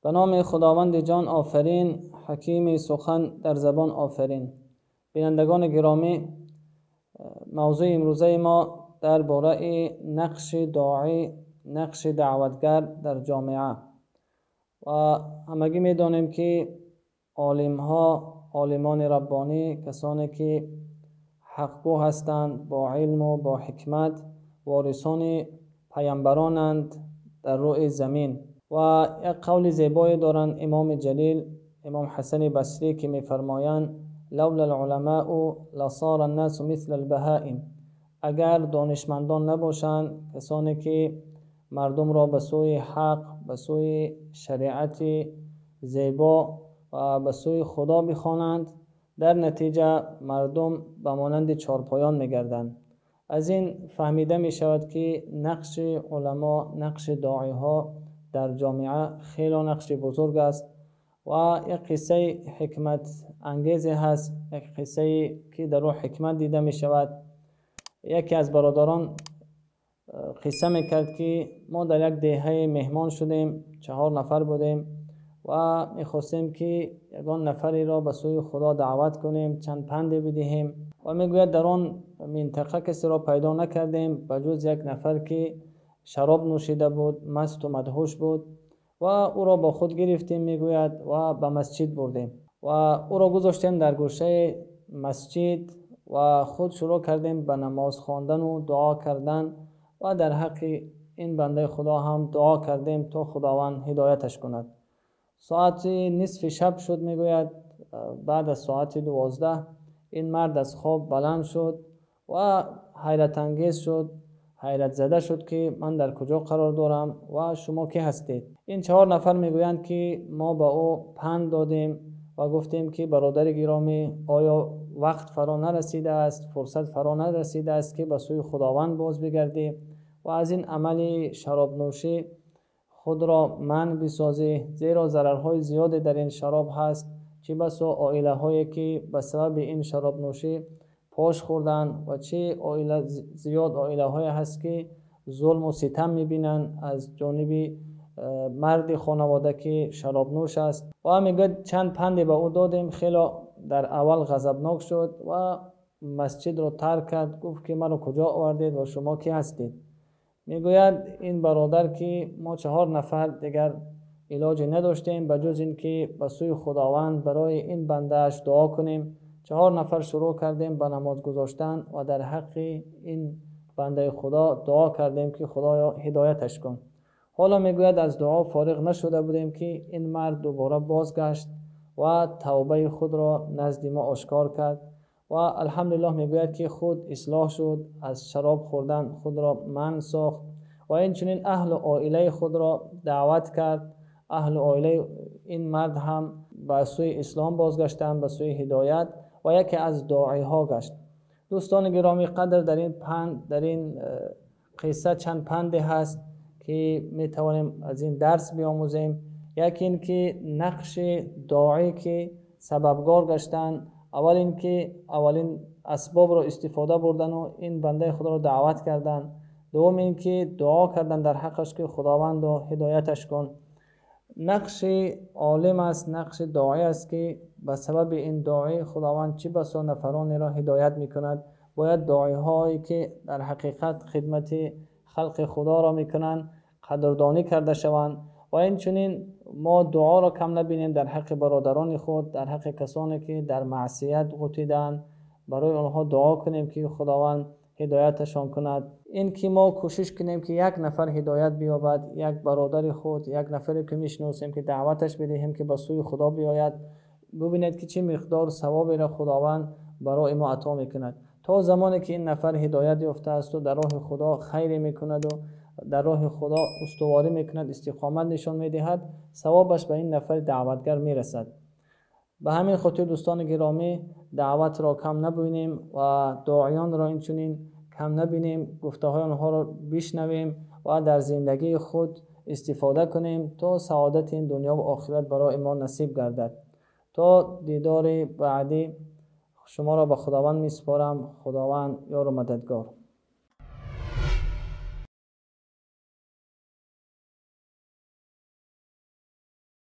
Ба номи Худованди ҷон офарин, ҳакими сухан дар забон офарин. Бинандагони гиромӣ, мавзӯи имрӯзаи мо дар бораи нақши доӣ, нақши даъватгар дар ҷомеа. Ва ҳамагӣ медонем, ки олимҳо, олимони раббонӣ, касоне ки ҳақгӯ ҳастанд, бо илму бо ҳикмат, ворисони паёмбаронанд дар рӯи замин. Ва як қавли зебое доранд имоми ҷалил, имом Ҳасани Басрӣ, ки мефармоянд: لولا العلماء لصار الناس مثل البهائم. Агар донишмандон набошанд, касоне ки мардумро ба сӯи ҳақ, ба сӯи шариати зебо ва ба сӯи Худо бихонанд, дар натиҷа мардум ба монанди чорпоён мегарданд. Аз ин фаҳмида мешавад, ки нақши уламо, нақши доиҳо дар ҷомеа хеле нақши бузург аст. Ва як қиссаи ҳикматангезе ҳаст, як қиссае ки дар он ҳикмат дида мешавад. Яке аз бародарон қисса мекард, ки мо дар як деҳа меҳмон шудем, 4 нафар будем ва мехостем, ки ягон нафареро ба сӯи Худо даъват кунем, чанд панде бидиҳем. Ва мегӯяд, дар он минтақа касеро пайдо накардем ба ҷуз як нафар, ки шароб нӯшида буд, масту мадҳуш буд ва ӯро бо худ гирифтем, мегӯяд, ва ба масҷид бурдем ва ӯро гузоштем дар гӯшаи масҷид ва худ шурӯъ кардем ба намоз хондан ва дуо кардан ва дар ҳаққи ин бандаи Худо ҳам дуо кардем, то Худованд ҳидояташ кунад. Соати нисфи шаб шуд, мегӯяд, баъд аз соати 12 ин мард аз хоб баланд шуд ва ҳайратангез шуд, ҳайратзада шуд, ки ман дар куҷо қарор дорам ва шумо кӣ ҳастед? Ин 4 нафар мегӯянд, ки мо ба ӯ панд додем ва гуфтем, ки бародари гиромӣ, оё вақт фаро нарасидааст, фурсат фаро нарасидааст, ки ба сӯи Худованд боз бигардӣ ва аз ин амали шаробнӯшӣ худро манъ бисозӣ, зеро зарарҳои зиёде дар ин шароб ҳаст, чӣ басо оилаҳое ки ба сабаби ин шаробнӯшӣ пош хӯрданд ва чӣ оила зиёд оилаҳое ҳаст, ки зулму ситам мебинанд аз ҷониби марди хонавода, ки шаробнӯш аст. Ва мегӯяд, чанд панде ба ӯ додем, хеле дар аввал ғазабнок шуд ва масҷидро тарк кард, гуфт, ки маро куҷо овардед ва шумо кӣ ҳастед? Мегӯяд ин бародар, ки мо 4 нафар дигар илоҷе надоштем ба ҷуз ин ки ба сӯи Худованд барои ин бандааш дуо кунем. 4 нафар шурӯъ кардем ба намоз гузоштан ва дар ҳаққи ин бандаи Худо дуо кардем, ки Худоё ҳидояташ кун. Ҳоло мегӯяд, аз дуо фориғ нашуда будем, ки ин мард дубора бозгашт ва тавбаи худро назди мо ошкор кард ва алҳамдулиллоҳ, мегӯяд, ки худ ислоҳ шуд, аз шароб хӯрдан худро манъ сохт ва инчунин аҳлу оилаи худро даъват кард. Аҳлу оилаи ин мард ҳам ба сӯи ислом бозгаштанд, ба сӯи ҳидоят ва яке аз доиҳо гашт. Дӯстони гиромӣ қадр, дар ин панд, дар ин қисса чанд панде ҳаст, ки метавонем аз ин дарс биомӯзем. Яке ин ки нақши доӣ, ки сабабгор гаштан, аввал ин ки аввалин асбобро истифода бурдану ин бандаи худоро даъват кардан, дуввум ин ки дуо кардан дар ҳаққаш, ки Худовандо ҳидояташ кун. Нақши олим аст, нақши доӣ аст, ки ба сабаби ин доӣ Худованд чӣ басо нафаронеро ҳидоят мекунад. Бояд доиҳое ки дар ҳақиқат хидмати халқи Худоро мекунанд, қадрдонӣ карда шаванд ва инчунин мо дуоро кам набинем дар ҳаққи бародарони худ, дар ҳаққи касоне ки дар маъсият ғутидаанд, барои онҳо дуо кунем, ки Худованд ҳидояташон кунад. Ин ки мо кӯшиш кунем, ки як нафар ҳидоят биёбад, як бародари худ, як нафаре ки мешиносем, ки даъваташ бидиҳем, ки ба сӯи Худо биёяд. Бубинед, ки чӣ миқдор савоберо Худованд барои мо ато мекунад. То замоне ки ин нафар ҳидоят ёфтааст ва дар роҳи Худо хайре мекунад ва дар роҳи Худо устуворӣ мекунад, истиқомат нишон медиҳад, савобаш ба ин нафари даъватгар мерасад. Ба ҳамин хотир, дӯстони гиромӣ, даъватро кам набинем ва доиёнро инчунин кам набинем, гуфтаҳои онҳоро бишнавем ва дар зиндагии худ истифода кунем, то саодати ин дунё ва охират барои мо насиб гардад. То дидори баъдӣ шуморо ба Худованд месупорам. Худованд ёру мададгор.